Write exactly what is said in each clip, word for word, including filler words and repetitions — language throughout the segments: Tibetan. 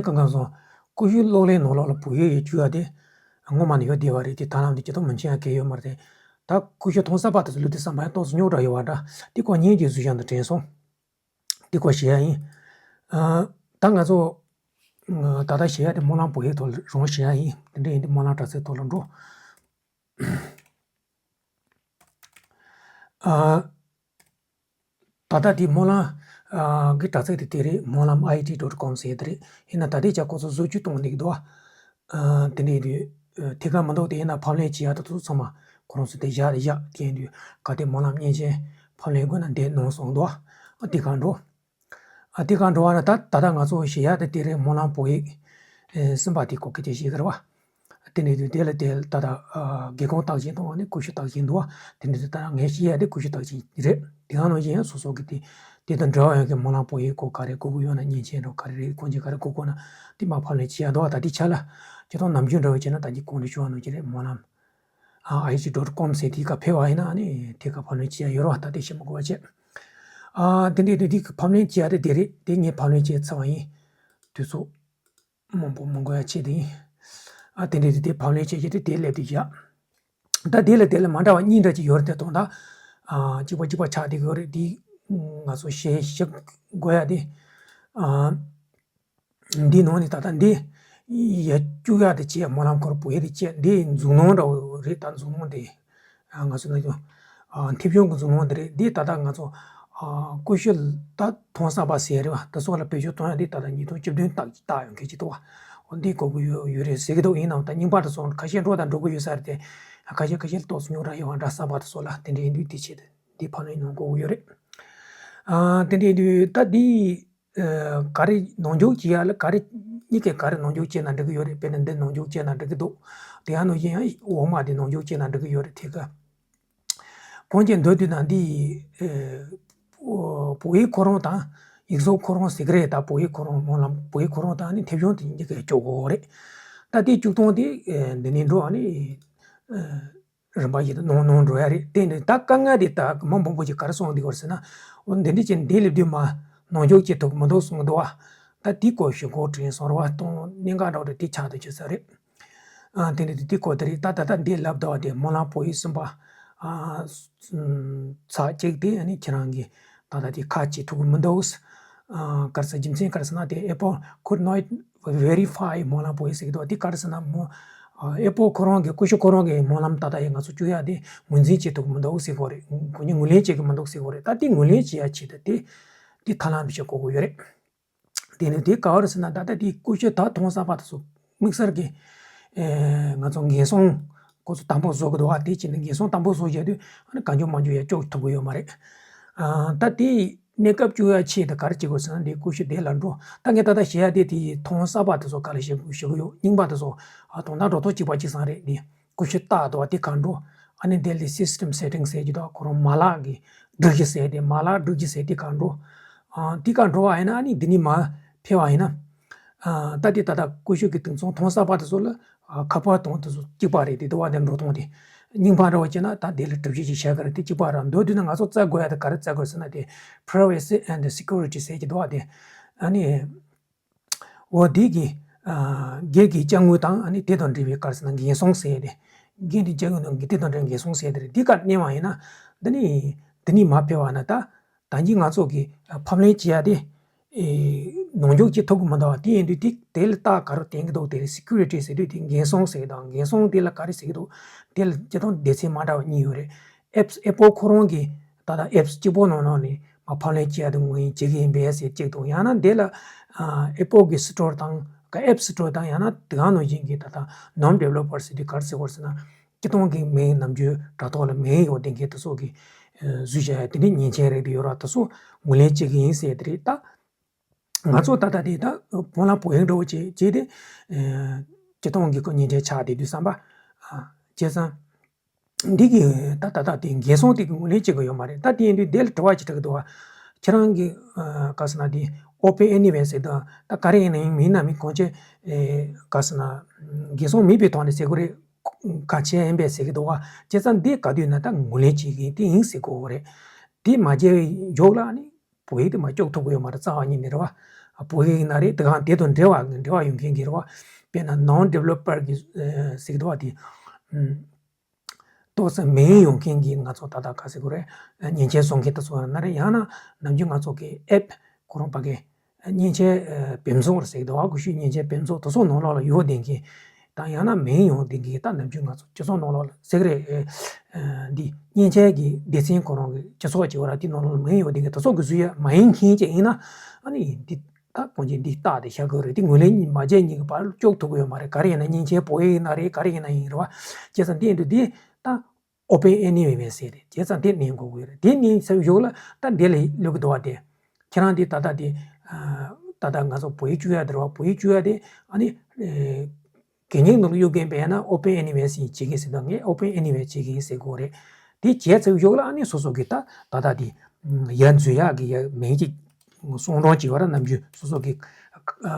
གང་གང་སོང་། ཀུ་ཤུ་གློག་ཀླད་ནང་ལོགས་ལ་བོད་ཡིག་ཡོད་བཅུག་ཡ་དེ་སྔོན་མ་ནས་ཡོད་བསྡད་པ་རེད། དེ་ད་ལམ་དེ་ཇི་ལྟར་མི་འཆད་ཡ་གལ་ཡོད་མ་རེད། ད་ཀུ་ཤུ་མཐོང་ས་པ་དེ་ཚོ་ལུས་དེ་བསམ་པ་ཡང་ཏོག་ཙམ་རྙོག་དྲ་ཡོད་པ་འདྲ། དེ་ཁོ་བརྙན་གྱི་བཟོ་བྱ་འདི་དྲན་སོང་། དེ་ཁོ་བཤད་ཡ་ཡིན། ཨ། ད་ང་ཚོ་ཨ། ད་ལྟ་བཤད་ཡ་དེ་སྨོན་ལམ་བོད་ཡིག་ཐོག་ལ་རང་བཤད་ཡ་ཡིན། དེ་འདྲ་ཡིན་དུས་སྨོན་ལམ་དྲ་ཚིགས་ཐོག་ལ་འགྲོ། ཨ། ད་ལྟ་དེ་སྨོན་ལམ། ཨ། གི་དྲ་ཚིགས་དེ་དེ་རེད། སྨོན་ལམ་ཨའི་ཊི་ཌོཊ་ཀོམ་ཟེར་དེ་རེད། ཡིན་ན་ད་ལྟའི་ཆར་ཁོ་ཚོ་བཟོ་བཅོས་གཏོང་བསྡད་ཀྱི་འདུག་ཨ། དེ་འདྲ་ཡིན་དུས་ཨ། ཐད་ཀར་མི་འདུག་དེ་ཡིན་ན་ཕབ་ལེན་བྱེད་ཡག་དེ་ཚོ་ཚང་མ་ཁོ་རང་ཚོ་དེ་བཞག་རེད་བཞག་དེ་ཡིན་དུས་གལ་ཏེ་སྨོན་ལམ་མཉེན་ཆས་ཕབ་ལེན་དགོས་ན་འདི་ནང་སོང་འདུག་ཨ། དེ་གར་འགྲོ། ཨ། དེ་གར་འགྲོ་བ་ན་ད་ད་ལྟ་ང་ཚོ་བཤད་ཡག་དེ་དེ་རེད། སྨོན་ལམ་བོད་ཡིག་ཨེ། གསུམ་པ་དེ་གོ་སྐད་ཆ་བཤད་ཀྱི་རེད་བ། དེ་ནས་དེ་ལ་དེ་ད་ལྟ་ཨ། སྒེའུ་ཁུང་བཏགས་ཅན་དང་ནི་ཀུ་ཤུ་བཏགས་ཅན་འདུག་བ། དེ་ནས་དེ་ད་ལྟ་ངས་བཤད་ཡ་དེ་ཀུ་ཤུ་བཏགས་ཅན་རེད། དེ་ག་ནང་བཞིན་ཡང་སོ་སོ་གི་དེ་དེ་དང་འབྲེལ་བ་ཡོད་མཁན་སྨོན་ལམ་བོད་ཡིག་སྐོར་ག་རེ་དགོས་ཀྱི་ཡོད་ན། མཉེན་ཆས་འདྲ་ག་རེ་རེད། ཁོང་ཚོས་ག་རེ་དགོས་དགོས་ན་དེ་མར་ཕབ་ལེན་བྱེད་ཡ་འདུག་བ། ད་དེ་ཆ་ལ་ཁྱེད་རང་ནམ་རྒྱུན་འདྲ་བོ་བྱས་ན་ད་གིན་གོང་ནས་ཞུ་བ་ནང་བཞིན་རེད། སྨོན་ལམ་ཨ། ཨའི་ཊི་ཌོཊ་ཀོམ་ཟེར་དེ་ག་ཕེབས་པ་ཡིན་ན་ཨ་ནི་དེ་ག་ཕབ་ལེན་བྱེད་ཡ་ཡོད་རེད་བ། ད་དེ་བཤད་མི་དགོས་པ་བྱས། ཨ། དེ་འདྲས་དེ་དེ་ག་ཕབ་ལེན་བྱེད་ཡ་དེ་དེ་རེད། དེ་ངས་ཕབ་ལེན་བྱས་ཚར་བ་ཡིན། དུས་ཚོད་མང་པོ་མི་འགོར་ཡ་ཆེད་དུ་ཡིན། ཨ། དེ་འདྲས་དེ་དེ་ཕབ་ལེན་བྱས་བྱས་ཏེ་དེ་སླེབས་དུས་བཞག་ད་དེ་ལ་དེ་ལ་མ་འདྲ་བ་གཉིས་འདྲ་ཅིག་ཡོད་རེད་དེ། དོན་དག་ཨ། གཅིག་པ་གཅིག་པ་ཆགས་བསྡད་ཀྱི་ཡོད་རེད། དེ་ང་ཚོ་ཞལ་བཞག་དགོས་ཡ་དེ། ཨ། འདི་ནང་ནས་ད་ལྟ་འདི་ཡར་བཅུག་ཡ་དེ་བྱས། སྨོན་ལམ་སྐོར་བོད་ཡིག་དེ་བྱས། འདི་མཛུབ་ནང་འདྲ་བོ་རེད། ད་མཛུབ་ནང་དེ། ཨ། ང་ཚོ་ནང་ཨ། མཐེབ་གཞོང་གི་མཛུབ་ནང་དེ་རེད། འདི་ད་ལྟ་ང་ཚོ་ཨ། ཀུ་ཤུ་ད་མཐོང་བསམ་པ་ཟེར་རེད་བ། དེ་སོགས་ལ་བེད་སྤྱོད་གཏོང་ཡ་འདི་ད་ལྟ་ཉིས་སྟོང་བཅུ་བདུན་ལྟ་ལྟ་ཡོང་མཁན་ཅིག་འདུག་བ། འོ་འདི་དགོས་ཀྱི་ཡོད་ཡོད་རེད་ཟེར་གྱི་འདུག་ཡིན་ནའང་ད་རྙིང་པ་དེ་ཚོ་ཁ་ཤས་འགྲོ་དང་འགྲོ་གི་ཡོད་ས་རེད་དེ། ཁ་ཤས་ཁ་ཤས་ལ་ཏོག་ཙམ་རྙོག་དྲ་ཡོད་པ་འདྲ་བསམ་པ་དེ་ཚོ་ལ། དེ་འདྲ་ཡིན་དུས་དེ་ཆེད་དུ་འདི་ཕབ་ལེན་གནང་དགོས་ཀྱི་ཡོད་རེད། ཨ། དེ་འདྲ་ཡིན་དུས་ད་འདི་ཨ། ག་རེ་ནང་འཇུག་བྱེད་ཡ་ལ་ག་རེ་གཉིས་ཀས་ག་རེ་ནང་འཇུག་བྱས་ན་འགྲིག་གི་ཡོད་རེད། དཔེར་ན་འདི་ནང་འཇུག་བྱས་ན་འགྲིག་གི་འདུག་དེ་ཡང་ནང་བཞིན་ཡང་འོག་མ་དེ་ནང་འཇུག་བྱས་ན་འགྲིག་གི་ཡོད་རེད། དེ་ག་གང་ཅི་འདོད་དུས་ན་འདི་ཨ། བོད་ཡིག་ཁོ་རང་དང་ཡིག་གཟུགས་ཁོ་རང་ཟེར་གི་རེད། ད་བོད་ཡིག་ཁོ་རང་སྨོན་ལམ་བོད་ཡིག་ཁོ་རང་དང་ནི་མཐེབ་གཞོང་དེ་གཉིས་ཀས་སྐྱོར་དགོས་རེད། ད་དེ་སྐྱོར་སྟངས་དེ་ཨ། འདི་ནས་འགྲོ་ཨ་ནི་ཨ། རིམ་པ་བཞིན་དུ་ནང་ནང་འགྲོ་ཡ་རེད། དེ་ནས་ད་དཀའ་ངལ་དེ་ད་མི་མང་པོ་ཞིག་ག་རེ་གསུངས་འདུག་ཟེར་ན། འོ་འདི་འདྲ་ཅིག་འདི་ལས་བསྡུས་མ་ནང་འཇུག་བྱེད་ཐུབ་མི་འདུག་གསུངས་འདུག་བ། ད་དེ་སྐོར་ཞུ་དགོས་དྲན་སོང་ར་བ། གཏོང་གནད་འགག་འདྲ་བོ་དེ་ཆགས་འདུག་ཅེས་ཟེར་རེད། ཨ། དེ་འདྲ་དེ་དེ་སྐོར་དེ་རེད། ད་ད་ལྟ་འདི་ལབ་འདུག་བ། དེ་སྨོན་ལམ་བོད་ཡིག་གསུམ་པ། ཨ། ཚར་གཅིག་དེ་ཨ་ནི་ཁྱེད་རང་གིས་ད་ལྟ་དེ་ཁ་བྱེད་ཐུབ་ཀྱི་མི་འདུག་ཨ། ག་རེ་ཟེར། རྒྱུ་མཚན་ག་རེ་ཟེར་ན་དེ་Apple could not verify སྨོན་ལམ་བོད་ཡིག་ཟེར་གྱི་འདུག་དེ་ག་རེ་ཟེར་ན་སྨོན། ཨ། Apple ཁོ་རང་གི་ཀུ་ཤུ་ཁོ་རང་གི་སྨོན་ལམ་ད་ལྟ་ཡང་ང་ཚོ་བཅུག་ཡ་དེ་ངོས་འཛིན་བྱེད་ཐུབ་ཀྱི་མི་འདུག་ཟེར་གྱི་ཡོད་རེད། ཁོ་གཉིས་ངོས་ལེན་བྱེད་ཀྱི་མི་འདུག་ཟེར་གྱི་ཡོད་རེད། ད་དེ་ངོས་ལེན་བྱེད་ཡ་ཆེད་དུ་དེ་དེ་ཐབས་ལམ་རེ་བྱེད་དགོས་ཀྱི་ཡོད་རེད། དེ་ནས་དེ་ག་བ་རེད་ཟེར་ན་ད་ལྟ་དེ་ཀུ་ཤུ་ད་མཐོང་བསམ་པ་དེ་ཚོ་དམིགས་བསལ་གྱི་ཨེ། ང་ཚོ་འགན་སྲུང་ཁོ་ཚོ་དམ་པོ་བཟོ་གི་འདུག་བ། དེ་བྱས་ནས་འགན་སྲུང་དམ་པོ་བཟོ་བྱས་དུས་ཨ་ནི་གང་བྱུང་མང་བྱུང་ཡར་སྐྱོར་ཐུབ་ཀྱི་ཡོད་མ་རེད། ཨ། ད་དེ་གནས་སྐབས་བཅུག་ཡ་ཆེད་དུ་ག་རེ་བྱེད་དགོས་ཟེར་ན། འདི་ཀུ་ཤུ་དེ་ལ་འགྲོ། ད་ངས་ད་ལྟ་བཤད་ཡ་དེ་དེ་མཐོང་བསམ་པ་དེ་ཚོ་ག་ལ་བཤད་དགོས་ཞུ་གི་ཡོད། རྙིང་པ་དེ་ཚོ་ཨ། དོན་དག་འགྲོ་ཐོག་གཅིག་པ་གཅིག་སང་རེད། འདི་ཀུ་ཤུ་བཏགས་འདུག་བ། དེ་གར་འགྲོ། ཨ་ནི་དེ་ལ་system settings ཟེར་གྱི་འདུག་ཁོ་རང་མ་ལག་གི་སྒྲིག་གཞི་ཟེར་དེ། མ་ལག་སྒྲིག་གཞི་ཟེར་དེ་གར་འགྲོ། ཨ། དེ་གར་འགྲོ་བ་ཡིན་ན་ཨ་ནི་འདི་ནས་མར་ཕེབས་པ་ཡིན་ན། ཨ། ད་དེ་ད་ལྟ་ཀུ་ཤུ་གི་དེ་ཚོ་མཐོང་བསམ་པ་དེ་ཚོ་ལ་ཨ། ཁ་པར་གཏོང་དེ་ཚོ་གཅིག་པ་རེད། དེ་འདུག་བ། དེ་འགྲོ་སྟངས་དེ་རྙིང་པ་འདྲ་བོ་བྱས་ན་ད་དེ་ལ་གྲུབ་ཆ་ཅིག་བཞག་གི་རེད། དེ་གཅིག་པ་རེད། མདོར་བསྡུས་ན་ང་ཚོ་བཙལ་དགོས་ཡ་དེ་ག་རེ་བཙལ་དགོས་ཟེར་ན། དེ་privacy and security ཟེར་གྱི་འདུག་བ། དེ་ཨ་ནི། འོ་དེ་གི་ཨ། སྒེར་གྱི་དཔྱ་དངུལ་དང་ཨ་ནི་དེ་དང་འབྲེལ་བའི་ག་རེ་ཟེར་ན་འགན་སྲུང་ཟེར་ཏེ། སྒེར་གྱི་དཔྱ་དངུལ་དང་དེ་དང་འབྲེལ་བའི་འགན་སྲུང་ཟེར་ཏེ་རེད། དེ་ག་གནས་པ་ཡིན་ན་འདི་ནི་འདི་ནས་མར་ཕེབས་པ་ན་ད་ད་གིན་ང་ཚོ་གི་ཕབ་ལེན་བྱེད་ཡ་དེ་ཨེ། ནང་འཇུག་བྱེད་ཐུབ་ཀྱི་མི་འདུག་བ། དེ་ཡིན་དུས་དེ་དེ་ལ་རྟགས་ག་རེ་བསྟན་གྱི་འདུག་དེ་security ཟེར་དུས་དེ་འགན་སྲུང་ཟེར་དང་། འགན་སྲུང་དེ་ལ་ག་རེ་ཟེར་གྱི་འདུག་དེ་ལ་སྤྱིར་བཏང་སྡེ་ཚན་མ་འདྲ་བ་གཉིས་ཡོད་རེད། apps Apple ཁོ་རང་གི་ད་ལྟ་apps གཅིག་པོ་ནང་ནང་ནས་མར་ཕབ་ལེན་བྱེད་ཡ་དེ་ངོས་འཛིན་བྱེད་ཀྱི་ཡིན་པས་ཟེར་གཅིག་དང་། ཡང་ན་དེ་ལ་ཨ། Apple གི་Store དང་ག་App Store དང་ཡང་ན་དེ་ག་ནང་བཞིན་གྱི་ད་ལྟ་non developer ཟེར་དུས་ག་རེ་ཟེར་དགོས་ཟེར་ན། སྤྱིར་བཏང་གི་མིང་ནམ་རྒྱུན་དྲ་ཐོག་ལ་མིང་ཡོད་བསྡད་མཁན་དེ་ཚོ་གི་ཨ། བཟོས་བཞག་ཡ་དེ་འདྲའི་མཉེན་ཆས་རིགས་དེ་ཡོད་ར། དེ་ཚོ་ངོས་ལེན་བྱེད་ཀྱི་ཡིན་ཟེར་དེ་རེད། ད་ང་ཚོ་ད་ལྟ་དེ་ད་སྨོན་ལམ་བོད་ཡིག་འདྲ་བོ་བྱས་བྱས་ཏེ་ཨ། སྤྱིར་བཏང་གི་ཁོ་མཉེན་ཆས་ཆགས་བསྡད་དུས་ཙམ་པ། ཨ། བྱས་ཙང་འདི་གི་ད་ད་ལྟ་དེ་འགན་སྲུང་དེ་གི་ངོས་ལེན་བྱེད་དགོས་ཡོད་མ་རེད། ད་དེ་ཡིན་དུས་དེ་ལ་དྲི་བ་ཅིག་དྲི་གི་འདུག་བ། ཁྱེད་རང་གི་ཨ། ག་ཟེར་ན་དེ་open anywhere ཟེར་དུས་ད་ག་རེ་ཡིན་ན་ཡིན། མིན་ན་མིན། གང་ཅི་ཨེ། ག་ཟེར་ན་འགན་སྲུང་མེད་པའི་ཐོག་ནས་ཟེར་དགོས་རེད། གང་ཅི་ཡིན་པས་ཟེར་གི་འདུག་བ། བྱས་ཙང་འདི་ག་དུས་ན་ད་ངོས་ལེན་བྱེད་ཀྱི་དེ་ཡིན་ཟེར་དགོས་རེད། དེ་མ་བྱས་མཇུག་ལ་ནི་བོད་ཡིག་དེ་མར་སྐྱོར་ཐུབ་ཀྱི་ཡོད་མ་རེད། རྩ་བ་ཉིད་ནས་རེད་བ། བོད་ཡིག་ཡིན་ན་རེད། དེ་གང་དེ་དང་འབྲེལ་བ་འབྲེལ་བ་ཡོད་མཁན་གྱི་རེད་བ། དཔེར་ན་non developer གི་ཟེར་གྱི་འདུག་བ། དེ་ཏོག་ཙམ་མིང་ཡོང་མཁན་གྱི་ང་ཚོ་ད་ལྟ་ག་ཟེར་དགོས་རེད། མཉེན་ཆས་བཟོ་མཁན་དེ་ཚོ་ཡིན་ན་རེད། ཡང་ན་ནམ་རྒྱུན་ང་ཚོ་གི་ཨེབ་ཁོ་རང་ཕ་གི་མཉེན་ཆས་བེམ་བཟོ་རེད་ཟེར་གྱི་འདུག་བ། ཀུ་ཤུ་མཉེན་ཆས་བེམ་བཟོ་དེ་ཚོ་ནང་ལོགས་ལ་ཡོད་བསྡད་མཁན་དང་། ཡང་ན་མིང་ཡོང་བསྡད་མཁན་ད་ནམ་རྒྱུན་ང་ཚོ་སྤྱི་ཚོགས་ནང་ལོགས་ལ་ཟེར་གི་རེད། འདི་མཉེན་ཆས་ཀྱི་སྡེ་ཚན་ཁོ་རང་གི་སྤྱི་ཚོགས་ཀྱི་བར་དེ་ནང་ལོགས་ལ་མིང་ཡོད་བསྡད་མཁན་དེ་ཚོ་གི་བཟོ་ཡ་མ་ཡིན་མཁན་ཅིག་ཡིན་ན། ཨ་ནི་འདི་ད་གོང་ཆེན་འདི་རྟགས་དེ་བཞག་དགོས་རེད། དེ་ངོས་ལེན་མ་བྱས་གཉིས་ཀྱི་བར་སྐྱོག་ཐུབ་ཀྱི་ཡོད་མ་རེད། ག་རེ་ཡིན་ན་མཉེན་ཆས་བོད་ཡིག་ཡིན་ན་རེད། ག་རེ་ཡིན་ན་ཡིན་རེད་བ། བྱས་ཙང་དེ་འདུག་དེ་ད་open anywhere ཟེར་རེད། བྱས་ཙང་དེ་ནས་འགོ་དགོས་རེད། དེ་ནས་ཚར་བཞག་ལ་ད་འདི་ལ་སླེབས་ཀྱི་འདུག་བ། དེ་ཁྱེད་རང་དེ་ད་ལྟ་དེ་ད་ལྟ་ང་ཚོ་བོད་ཡིག་བཅུག་ཡ་དེ་རེད་བ། བོད་ཡིག་བཅུག་ཡ་དེ་ཨ་ནི་གད་སྙིགས་ནང་ལ་གཡུག་མཁན་བས་ན་open anywhere ཟེར་བྱེད་ཀྱི་ཟེར་དང་། ངས་open anywhere བྱེད་ཀྱི་ཟེར་དགོས་རེད། དེ་བྱས་ཚར་བཞག་ལ་ཨ་ནི་སོ་སོ་གི་ད་ད་ལྟ་དེ་ཡར་འཛུལ་ཡག་གི་ཡ་མིང་གཅིག་གསུང་སྒྲོག་བྱེད་པ་ར། ནམ་རྒྱུན་སོ་སོ་གི་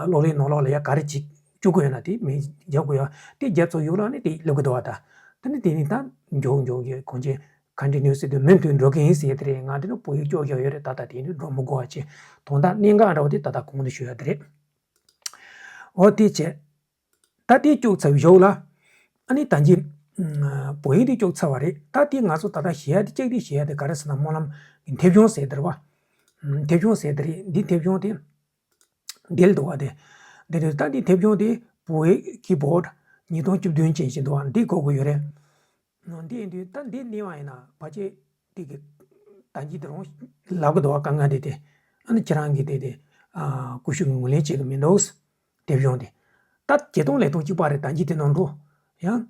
གློག་ཀླད་ནང་ལོགས་ལ་ཡ་ག་རེ་བྱེད་བཅུག་དགོས་ཡོད་ན་དེ་མིང་རྒྱག་དགོས་ཡ། དེ་བརྒྱབ་ཚར་བཞག་ལ་ཨ་ནི་དེ་སླེབས་ཀྱི་འདུག་བ། ད་ད་ནི་དེ་ནི་ད་མགྱོགས་མགྱོགས་ཀྱི་གོང་ཆེན་continue ཟེར་དུས་མུ་མཐུད་འགྲོ་གི་ཡིན་ཟེར་དེ་རེད། ང་དེ་ནི་བོད་ཡིག་སྐྱོར་བཞག་ཡོད་རེད། ད་ལྟ་དེ་ནི་འགྲོ་མི་དགོས་པ་བྱས། དོན་དག་གནད་འགག་འདྲ་བོ་དེ་ད་ལྟ་གོང་དུ་ཞུ་ཡ་དེ་རེད། འོ་དེ་བྱས། ད་དེ་སྐྱོག་ཚར་བཞག་ལ། ཨ་ནི་ད་གིན་བོད་ཡིག་དེ་སྐྱོག་ཚར་བ་རེད། ད་དེ་ང་ཚོ་ད་ལྟ་ཞུ་ཡ་དེ་གཅིག་དེ་ཞུ་ཡ་དེ་ག་རེ་ཟེར་ན་སྨོན་ལམ་གྱི་མཐེབ་གཞོང་ཟེར་དེ་རེད་བ། མཐེབ་གཞོང་ཟེར་དེ་རེད། འདི་མཐེབ་གཞོང་དེ་འདི་ལ་འདུག་བ། དེ་འདི་རེད། ད་འདི་མཐེབ་གཞོང་དེ་བོད་ཡིག་ཀི་བོརྡ་ཉིས་སྟོང་བཅུ་བདུན་ཅན་ཞིག་འདུག་བ། འདི་དགོས་ཀྱི་ཡོད་རེད། འདི་ཡིན་དུས་ད་འདི་མནན་པ་ཡིན་ན་ཕལ་ཆེར་དེ་གི་ད་གིན་དེ་རང་ལབ་གི་འདུག་བ། དཀའ་ངལ་དེ་དེ་ཨ་ནི་ཁྱེད་རང་གིས་དེ་དེ་ཨ་ཀུ་ཤུ་གི་ངོས་ལེན་བྱེད་གི་མི་འདུག་མཐེབ་གཞོང་དེ། ད་བྱེད་སྟངས་ལས་སྟངས་གཅིག་པ་རེད། ད་གིན་དེ་ནང་འགྲོ། ཡང་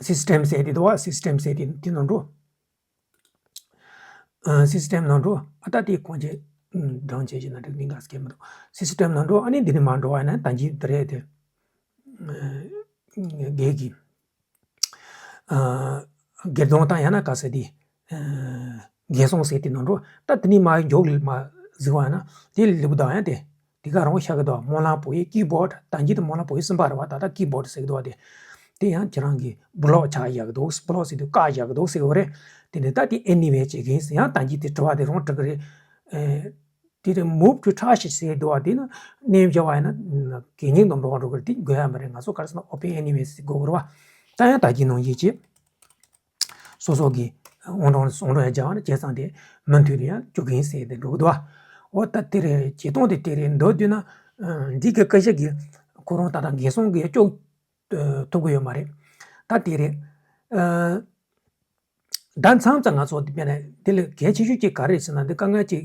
སིས་ཊེམ་ཟེར་དེ་འདུག་བ། སིས་ཊེམ་ཟེར་དེ་དེ་ནང་འགྲོ། སིས་ཊེམ་ནང་འགྲོ། ཨ་ད་དེ་གོང་ཆེ་འདྲ་བྱེད་ཀྱི་ན་འགྲིག་མི་འགའ་སྐད་མི་འདུག་སིས་ཊེམ་ནང་འགྲོ། ཨ་ནི་འདི་ནས་མར་འགྲོ་བ་ཡིན་ན་ད་གིན་དེ་རེད་དེ། སྒེར་གྱི་སྒེར་སྡོམ་དང་ཡང་ན་ག་ཟེར་དེ། འགན་སྲུང་ཟེར་དེ་ནང་འགྲོ། ད་དེ་ནས་མར་མགྱོགས་ལ་མར་གཟིགས་པ་ཡིན་ན་དེ་ལེབ་དང་ཡང་དེ། དེ་ག་རང་ཤག་གི་དང་སྨོན་ལམ་བོད་ཡིག་ཀི་བོརྡ། ད་གིན་དེ་སྨོན་ལམ་བོད་ཡིག་གསུམ་པ་རེད་བ། ད་ལྟ་ཀི་བོརྡ་ཟེར་གི་འདུག་བ། དེ་དེ་ཡང་ཁྱེད་རང་གིས་བྷི་ལོག་ཆགས་བཞག་གི་འདུག་བྷི་ལོག་ཟེར་དུས་བཀག་བཞག་གི་འདུག་ཟེར་གི་རེད། དེ་ནས་ད་དེ་ཨེ་ནི་ཝེ་བྱེད་གི་ཡིན་ཟེར། ཡང་ད་གིན་དེ་དྲི་བ་དེ་རང་དྲི་གི་རེད། དེ་རེད། move to trash ཟེར་འདུག་བ། དེ་ནི་མནན་བཞག་པ་ཡིན་ན་གད་སྙིགས་ནང་འགྲོ་བ་འགྲོ་གི་རེད། དེ་དགོས་ཡ་མ་རེད། ང་ཚོ་ག་རེ་ཟེར་ན་open anywhere ཟེར་དགོས་གི་རེད་བ། ད་ཡང་ད་གིན་ནང་བཞིན་བྱེད། སོ་སོ་གི་ཨང་གྲངས་ཨང་གྲངས་ཡར་སྦྱར་བ་ན་བྱས་ཙང་དེ་མུ་མཐུད་དུ་ཡང་སྐྱོག་གིན་ཟེར་དེ་འགྲོ་གི་འདུག་བ། འོ་ད་དེ་རེད། བྱེད་སྟངས་དེ་དེ་རེད། མདོར་བསྡུས་ན་འདི་གི་སྐད་ཆ་གི་ཁོ་རང་ད་ལྟ་འགན་སྲུང་གི་སྐྱོག་ཐུབ་གི་ཡོད་མ་རེད། ད་དེ་རེད། ད་མཚམས་མཚམས་ང་ཚོ་དེ་བས་ན་དེ་ལས་གལ་ཆེ་ཤོས་ཅིག་ག་རེ་རེད་ཟེར་ན། འདི་དཀའ་ངལ་ཅིག་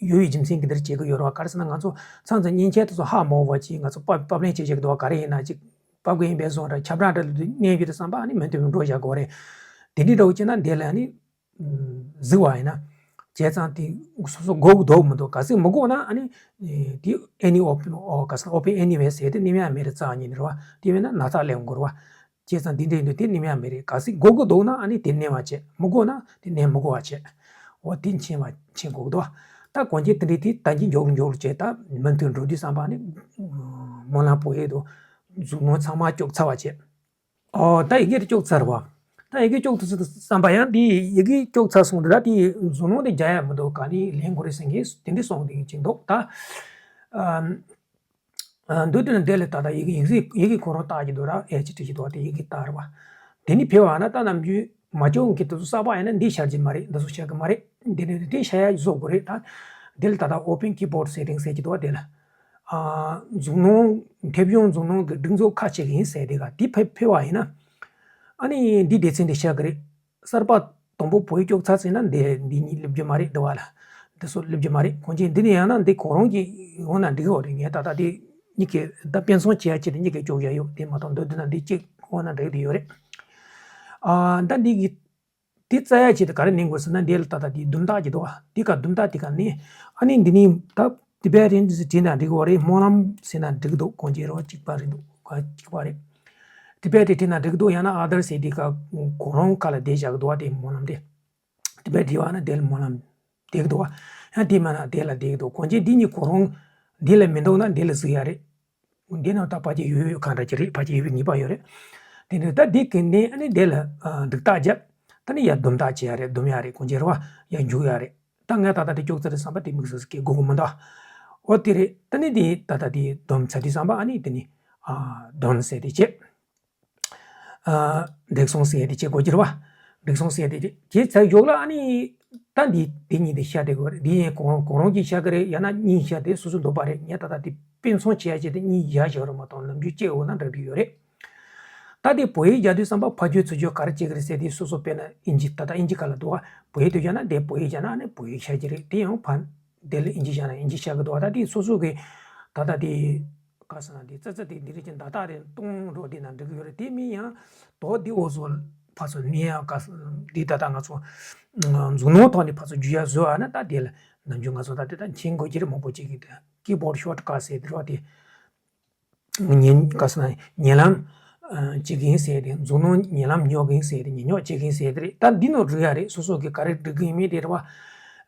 ཡོད་པའི་རྒྱུ་མཚན་གྱིས་འདིར་བྱེད་ཀྱི་ཡོད་རེད་བ། ག་རེ་ཟེར་ན་ང་ཚོ་མཚམས་མཚམས་མཉེན་ཆས་དེ་ཚོ་ཧ་མ་གོ་བ་ཅིག་ང་ཚོ་པབ་པབ་ལེན་བྱེད་བྱེད་ཀྱི་འདུག་བ། ག་རེ་ཡིན་ན་ཅིག་པབ་གི་ཡིན་པའི་བཟོ་འདྲ་ཁྱབ་བསྒྲགས་འདྲ་ལ་མནན་ཡོད་དུས་ཙམ་པ་ཨ་ནི་མུ་མཐུད་འགྲོ་བཞག་དགོས་རེད། དེ་འདྲའི་འདྲ་བོ་བྱས་ན་འདི་ལ་ཨ་ནི་གཟིགས་པ་ཡིན་ན། བྱས་ཙང་དེ་སོ་སོ་དགོས་ཀྱི་འདུག་མི་འདུག་གལ་སྲིད་མི་དགོས་ན་ཨ་ནི་དེ་ཨེ་ནི་ཨོ་པན་ཨོ་ག་ཟེར་ན་open anywhere ཟེར་དེ་མནན་ཡ་མེད་རེད། རྩ་བ་ཉིད་ནས་རེད་བ། དེ་བས་ན་ན་ཚ་སླེབས་དགོས་རེད་བ། བྱས་ཙང་འདི་འདྲའི་འདུག་དེ་མནན་ཡ་མེད་རེད། གལ་སྲིད་དགོས་ཀྱི་འདུག་ན་ཨ་ནི་དེ་མནན་པ་བྱས། མི་དགོས་ན་དེ་མནན་མི་དགོས་པ་བྱས། འོ་དེ་མཁྱེན་པ་མཁྱེན་དགོས་ཀྱི་འདུག་ད་གོང་ཆེན་དེ་འདྲའི་དེ་ད་གིན་མགྱོགས་མགྱོགས་བྱས། ད་མུ་མཐུད་འགྲོ་དུས་ཙམ་པ་ནི་སྨོན་ལམ་བོད་ཡིག་དང་མཛུབ་ནོར་ཚང་མ་སྐྱོག་ཚར་བ་བྱས། ཨོ་ད་ཡི་གེ་དེ་སྐྱོག་ཚར་བ། ད་ཡི་གེ་སྐྱོག་ཚར་བསམ་པ་ཡང་དེ་ཡི་གེ་སྐྱོག་ཚར་སོང་། དེ་ད་དེ་མཛུབ་ནོར་དེ་རྒྱག་ཡ་མི་འདུག་ག་ནས་ལེན་དགོས་རེད་ཟེར་མཁན་དེ་འདྲ་གསུངས་དེ་ཅིག་འདུག་ད་ཨ་འདུག་དེ་ནས་དེ་ལ་ད་ལྟ་ཡི་གེ་ཡིག་གཟུགས་ཡི་གེ་ཁོ་རང་བཏགས་ཀྱི་འདུག་ར། ཨེ་ཅི་བྲིས་ཀྱི་འདུག་དེ་ཡི་གེ་བཏགས་རེད་བ། དེ་ནས་ཕེབས་པ་ན་ད་ནམ་རྒྱུན་མ་སྐྱོག་མཁན་དེ་ཚོ་གསར་པ་ཡིན་ན་འདི་ཤར་གྱི་མ་རེད། འདི་ཚོ་ཤར་གི་མ་རེད། འདི་ནས་དེ་ཤར་ཡ་བཟོ་དགོས་རེད། ད་དེ་ལ་ད་ལྟ་open keyboard settings ཟེར་གྱི་འདུག་དེ་ལ་ཨ་མཛུབ་ནོར་མཐེབ་གཞོང་མཛུབ་ནོར་གྱི་སྒྲིག་འཛུགས་ཁ་ཕྱེ་གི་ཡིན་ཟེར་དེ་ག་དེ་ཕེབས་ཕེབས་པ་ཡིན་ན། ཨ་ནི་འདི་སྡེ་ཚན་འདི་ཤར་གི་རེད། གསར་པ་དང་པོ་བོད་ཡིག་སྐྱོག་ཚར་ཟིན་ན་འདི་འདི་གཉིས་སླེབས་རྒྱུ་མ་རེད། འདི་བ་ལ་འདི་ཚོ་སླེབས་རྒྱུ་མ་རེད། གང་ཅི་འདི་ནས་ཡང་ན་འདི་ཁོ་རང་གི་འོ་ན་འགྲིག་གི་རེད། ངས་ད་ལྟ་འདི་གཉིས་ཀའི་ད་དཔེ་མཚོན་བྱེད་ཡ་ཆེད་དུ་གཉིས་ཀའི་སྐྱོག་བཞག་ཡོད། དེ་མ་གཏོགས་མདོར་བསྡུས་ན་འདི་གཅིག་འོ་ན་འགྲིག་བསྡད་ཡོད་རེད། ཨ་ད་འདི་གི་དེ་བཙལ་ཡ་ཆེད་དུ་ག་རེ་ནན་དགོས་ཟེར་ན། འདི་ལ་ད་ལྟ་དེ་དུམ་རྟགས་ཀྱི་འདུག་བ། དེ་ག་དུམ་རྟགས་དེ་ག་ནས་ཨ་ནི་འདི་ནི་ད་Tibetan ཟེར་བྲིས་ན་འགྲིག་གི་རེད། སྨོན་ལམ་ཟེར་ན་འགྲིག་གི་འདུག་གང་ཅི་རེད་བ། གཅིག་པ་རེད་འདུག་ག་གཅིག་པ་རེད། Tibetan བྲིས་ན་འགྲིག་གི་འདུག་ཡང་ན་other ཟེར་དེ་ག་གོ་རང་ཁ་ལ་བསྡད་བཞག་གི་འདུག་བ། དེ་སྨོན་ལམ་དེ་Tibetan བྲིས་པ་ན་དེ་ལ་སྨོན་ལམ་བསྡད་ཀྱི་འདུག་བ། ཡང་དེ་མ་ན་དེ་ལ་བསྡད་ཀྱི་འདུག་གང་ཅི་འདི་གཉིས་གོ་རང་འདི་ལ་མི་འདུག་ན་འདི་ལ་གཟིགས་ཡ་རེད། འདི་ནང་ད་ཕལ་ཆེར་ཡོད་ཡོད་གང་འདྲ་ཅིག་རེད། ཕལ་ཆེར་ཡོད་ཡོད་ངེས་པ་ཡོད་རེད། དེ་འདྲ་ད་འདི་གི་ནས་ཨ་ནི་འདི་ལ་ཨ་འདུག་རྟགས་བརྒྱབ། ད་ནི་ཡར་སྡོམ་རྟགས་བྱེད་ཡ་རེད། སྡོམ་ཡ་རེད། གང་ཅི་རེད་བ། ཡར་འཇུག་ཡ་རེད། ད་ངས་ད་ལྟ་དེ་སྐྱོག་ཚར་རེད་བསམ་པ་དེ་དམིགས་བསལ་སྐད་གོ་གི་མི་འདུག་འོ་དེ་རེད། ད་ནི་དེ་ད་ལྟ་དེ་སྡོམ་ཚར་དུས་བསམ་པ་ཨ་ནི་དེ་ནི་ཨ་སྡོམ་ཟེར་དེ་བྱས། ཨ་འགྲིག་སོང་ཟེར་དེ་བྱས་གོ་གྱུར་བ། འགྲིག་སོང་ཟེར་དེ་བྱས་བྱས་ཚར་ཞོག་ལ་ཨ་ནི་ད་འདི་དེ་གཉིས་དེ་ཤ་དེ་གོ་རེད། འདི་ཡན་གོང་གོང་རོང་གི་ཤ་གི་རེད། ཡང་ན་གཉིས་ཤ་དེ་སོ་སོ་འདོད་པ་རེད། ངས་ད་ལྟ་དེ་དཔེ་མཚོན་བྱས་བྱས་དེ་གཉིས་བཞག་བཞག་རེད་མ་གཏོགས་ནམ་རྒྱུན་གཅིག་འོ་ན་འདྲ་འདྲ་ཡོད་རེད། ད་དེ་བོད་ཡིག་རྒྱག་དུས་བསམ་པ་ཕ་རྒྱུད་ཚུ་རྒྱུད་ག་རེ་བྱེད་ཀྱི་རེད་ཟེར་དུས་སོ་སོ་དཔེར་ན་ཨིན་ཇི་ད་ལྟ་ཨིན་ཇི་སྐད་ལ་འདུག་བ། བོད་ཡིག་དུ་བཞག་ན་དེ་བོད་ཡིག་བཞག་ན་ཨ་ནི་བོད་ཡིག་ཤར་གྱི་རེད། དེ་ཡང་ཕ་དེ་ལ་ཨིན་ཇི་བཞག་ན་ཨིན་ཇི་ཤར་གྱི་འདུག་བ། ད་དེ་སོ་སོ་གི་ད་ལྟ་དེ་ག་ཟེར་ན་དེ་ཙི་ཙི་དེ་འདི་རེད་ཀྱི་ད་ལྟ་རེད་གཏོང་རོགས་དེ་ན་འགྲིག་གི་ཡོད་རེད། དེ་མིན་ཡང་དོ་དེ་འོ་སོ་ཕ་སོ་ནི་ཡང་ག་ཟེར་འདི་ད་ལྟ་ང་ཚོ་འཛུགས་ནོར་ཐོག་ནས་ཕ་སོ་རྒྱུ་ཡ་བཟོ་བ་ན་ད་དེ་ལ་ནམ་རྒྱུན་ང་ཚོ་ད་དེ་ད་མཁྱེན་དགོས་ཀྱི་རེད། མང་པོ་ཅིག་གིས་དེ་ཀི་བོར་ཤོར་ཀ་ཟེར་དེ་རོ་དེ། ཉེ་ག་ཟེར་ན་ཉེ་ལམ་ཨ་བྱེད་ཀྱི་ཡིན་ཟེར་ཏེ། མཛུབ་གནོན་ཉེ་ལམ་ཉོ་གི་ཡིན་ཟེར་ཏེ། ཉེ་ཉོག་བྱེད་ཀྱི་ཡིན་ཟེར་ཏེ་རེད། ད་འདི་ནོ་འགྲིག་ཡ་རེད། སོ་སོ་གི་ག་རེ་འགྲིག་གི་ཡིན་མིན་དེ་རེད་བ།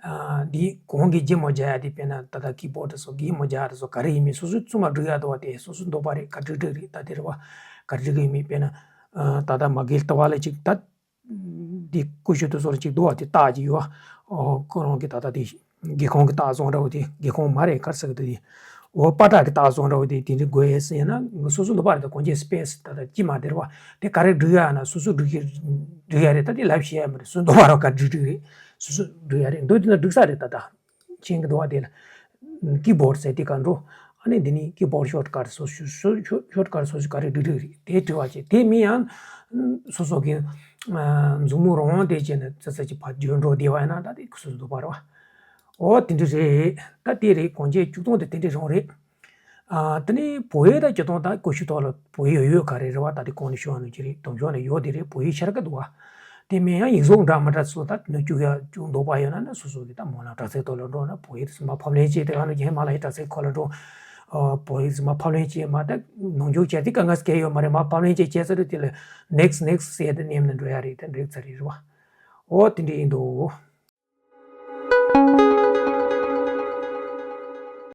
ཨ་འདི་གོང་གི་རྒྱུ་མོ་རྒྱག་ཡ་དེ་དཔེར་ན་ད་ལྟ་ཀི་བོར་དེ་སོ་གི་མོ་རྒྱག་ཡ་དེ་སོ་ག་རེ་ཡིན་མིན་སོ་སོའི་བཙུན་མ་འགྲིག་ཡ་དོ་བ་དེ་སོ་སོའི་འདོད་པ་རེད། ག་འགྲིག་འགྲིག་རེད། ད་དེ་རེད་བ། ག་འགྲིག་གི་ཡིན་མིན་དཔེར་ན་ཨ་ད་ལྟ་མ་གིའི་ལྟ་བ་ལ་ཅིག་ད། འདི་ཀུ་ཤུ་དེ་ཚོར་ཅིག་འདུག་བ་དེ་རྟགས་ཅིག་ཡོད། ཨོ་ཁོ་རང་གི་ད་ལྟ་དེ་སྒེའུ་ཁུང་གི་རྟགས་བཟོ་འདྲ་བོ་དེ། སྒེའུ་ཁུང་མ་རེད་ག་རེ་ཟེར་གི་འདུག་དེ། འོ་པ་ཏྲ་གི་རྟགས་བཟོ་འདྲ་བོ་དེ་དེ་འདྲ་དགོས་ཡས་ཟེར་ན་སོ་སོ་འདོད་པ་རེད། ད་གོང་ཆེན་སི་པེ་སི་ད་ལྟ་ཅི་མ་དེ་རེད་བ། དེ་ག་རེ་འགྲིག་ཡ་ན་སོ་སོ་འགྲིག་གི་འགྲིག་ཡ་རེད། ད་དེ་ལབ་ཤེས་ཡ་མ་རེད། སོ་སོ་འདོད་པ་རེད་ག་འགྲིག་འགྲིག་རེད། སོ་སོ་འགྲིག་ཡ་རེད། འདོད་དེ་ན་འགྲིག་ས་རེད་ད་ལྟ། མཁྱེན་གྱི་འདུག་བ། དེ་ལ་ཀི་བོར་ཟེར་དེ་ག་འགྲོ། ཨ་ནི་འདི་ནི་ཀི་བོར་ཤོར་ཀ་ཊི་སོ་སོ་ཤོར་ཀ་ཊི་སོ་སོ་ག་རེ་འགྲིག་འགྲིག་རེད། དེ་དྲི་བ་བྱེད། དེ་མིན་ཡང་སོ་སོ་གི་མཛུབ་མོ་རང་དབང་དེ་བྱས་ནས་ཙི་ཙི་ཅིག་ཕར་བརྗོད་འགྲོ་བདེ་བ་ཡིན་ན་ད་དེ་སོ་སོ་འདོད་པ་རེད་བ། འོ་དེ་འདྲ་རེད། ད་དེ་རེད། གོང་ཆེན་བཅུ་སྟོང་དེ་དེ་འདྲ་རང་རེད། ཨ་དེ་ནས་བོད་ཡིག་དང་སྤྱིར་བཏང་ད་ཀུ་ཤུ་ཐོག་ལ་བོད་ཡིག་ཡོད་ཡོད་ག་རེ་རེད་བ། ད་དེ་གོང་ནས་ཤོད་ཡ་ནོ་ཅི་རེད། དུང་ཕྱོགས་ནས་ཡོད་དེ་རེད། བོད་ཡིག་ཤར་གི་འདུག་བ། དེ་མིན་ཡང་ཡིག་གཟུགས་འདྲ་མི་འདྲ་ཚོ་ད་ནུ་བཅུག་ཡ་བཅུག་འདོད་པ་ཡོད་ན་ན་སོ་སོ་གི་ད་སྨོན་ལམ་དྲག་ཚིག་ཐོག་ལ་འགྲོ་ན་བོད་ཡིག་ཚོ་མ་ཕབ་ལེན་བྱས། དེ་ག་ནང་རྒན་མ་ལ་ཡི་དྲག་ཚིག་ཁོ་ལ་འགྲོ། ཨ་བོད་ཡིག་ཚོ་མ་ཕབ་ལེན་བྱས་མ་ད་ནང་འཇུག་བྱས་དེ་ག་ངས་སྐད་ཡོད་མ་རེད། མ་ཕབ་ལེན་བྱས་བྱས་ཚར་དུས་དེ་ལ་ནེག་སི་ནེག་སི་ཟེར་དེ་ནེམ་ནས་འགྲོ་ཡ་རེད། དེ་འགྲིག་ཚར་རེད་རེད་བ། འོ་དེ་འདྲ་ཡིན་འདུག